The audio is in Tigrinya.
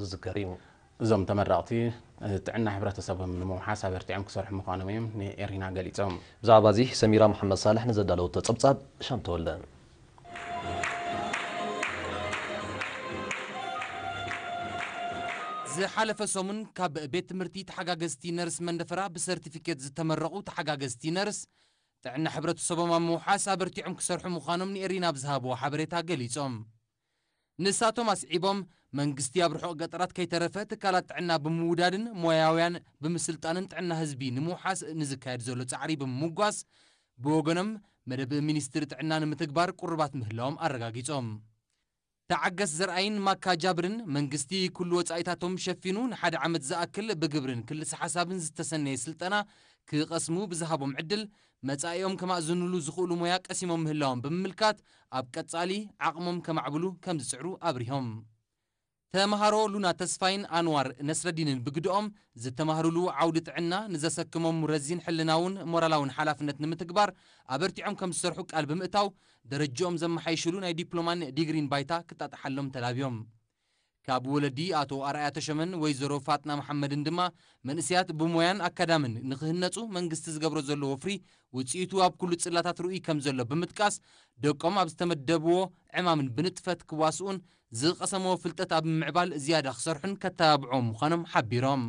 ዝዝከር እዩ። እዞም ተመረቕቲ ጥዕና ሕብረተሰቦም ንምውሓስ ኣበርቲዖም ክሰርሑ ምዃኖም እዮም ንኤሪና ገሊጾም። ብዛዕባ እዚ ሰሚራ መሓመድ ሳልሕ ንዘዳለወቶ ጸብጻብ ሻም ተወልደ። ዝሓለፈ ሰሙን ካብ ቤት ትምህርቲ ተሓጋገዝቲ ነርስ መንደፈራ ብሰርቲፊኬት ዝተመረቑ ተሓጋገዝቲ ነርስ ጥዕና ሕብረተሰቦም ኣብ ምውሓስ ኣበርቲዖም ክሰርሑ ምዃኖም ንኤሪና ብዝሃብዎ ሓበሬታ ገሊጾም። ንሳቶም ኣስዒቦም መንግስቲ ኣብ ርሑቕ ገጠራት ከይተረፈ ትካላት ጥዕና ብምውዳድን ሞያውያን ብምስልጣንን ጥዕና ህዝቢ ንምውሓስ ንዝካየድ ዘሎ ጻዕሪ ብምምጓስ ብወገኖም መደብ ሚኒስትሪ ጥዕና ንምትግባር ቅሩባት ምህላዎም ኣረጋጊጾም። ተዓገስ ዘርኣይን ማካ ጃብርን መንግስቲ ኩሉ ወጻኢታቶም ሸፊኑ ንሓደ ዓመት ዝኣክል ብግብርን ክልሰ ሓሳብን ዝተሰነየ ስልጠና ክቐስሙ ብዝሃቦም ዕድል መጻኢኦም ከማእዝንሉ ዝኽእሉ ሞያ ቀሲሞም ምህላዎም ብምምልካት ኣብ ቀጻሊ ዓቕሞም ከማዕብሉ ከም ዝጽዕሩ ኣብሪሆም። ተምሃሮ ሉና ተስፋይን ኣንዋር ነስረዲንን ብግድኦም ዝተማህሩሉ ዓውዲ ጥዕና ንዘሰክሞም ረዚን ሕልናውን ሞራላውን ሓላፍነት ንምትግባር ኣበርቲዖም ከም ዝሰርሑ ቃል ብምእታው ደረጅኦም ዘመሓይሽሉ ናይ ዲፕሎማን ዲግሪን ባይታ ክጣጣሓሎም ተላብዮም። ካብ ወለዲ ኣቶ ኣርኣያ ተሸመን ወይዘሮ ፋጥና መሓመድን ድማ መንእሰያት ብሞያን ኣካዳምን ንክህነፁ መንግስቲ ዝገብሮ ዘሎ ወፍሪ ውፅኢቱ ኣብ ኩሉ ፅላታት ርኡይ ከም ዘሎ ብምጥቃስ ደቆም ኣብ ዝተመደብዎ ዕማምን ብንጥፈት ክዋስኡን ዝቐሰምዎ ፍልጠት ኣብ ምምዕባል ዝያዳ ክሰርሑን ከተባብዕዎም ምዃኖም ሓቢሮም።